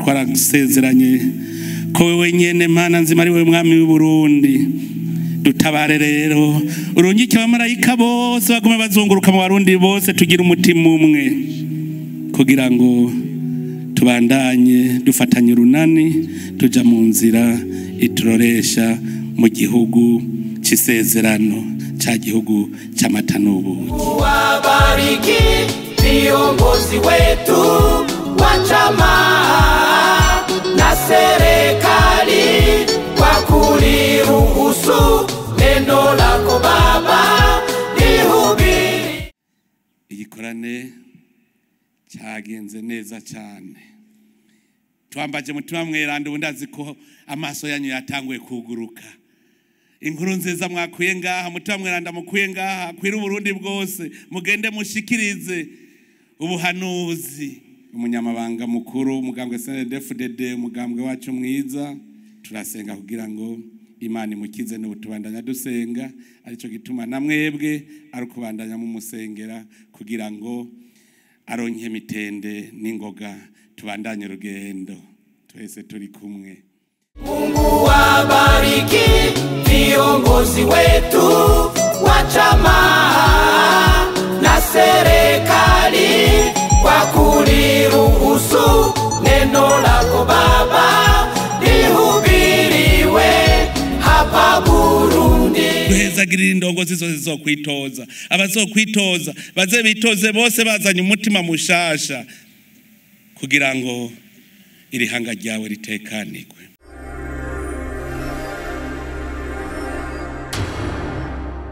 Twarasezeranye ko wewe nyene Mana nzima ari wewe mwami w'u Burundi. Dutabare rero, urungike abamarayika bose bagume bazunguruka mu Barundi bose, tugira umutima umwe kugira ngo tubandanye dufatanye urunani, tuja mu nzira ituroresha mu gihugu c'isezerano, ca gihugu c'amata n'ubuki. Wabariki viongozi wetu wa chama na serikali kwa kuliruhusu neno lako Baba lihubiri. Igikorane cyagenze neza cyane. Twambaje Mutima Mweranda, ubu ndazi ko amaso yanyu yatanguye kuguruka. Inkuru nziza mwakuye ngaha, Mutima Mweranda mukuye ngaha, kwira Uburundi bwose, mugende mushikirize ubuhanuzi. Umunyamabanga mukuru umugambwe CNDD-FDD, umugambwe wacu mwiza, turasenga kugira ngo Imana imukize, n'ubu tubandanya dusenga, arico gituma na mwebwe ari ukubandanya mumusengera kugira ngo aronke mitende n'ingoga, tubandanye urugendo twese turi kumwe. Mungu wabariki viongozi wetu wa chama na serikali kwa kuliruhusu neno lako Baba lihubiriwe hapa Burundi. Duhezagirira indongozi zose zizokwitoza, abazokwitoza baze bitoze bose bazanye umutima mushasha kugira ngo iri hanga ryawe ritekanirwe.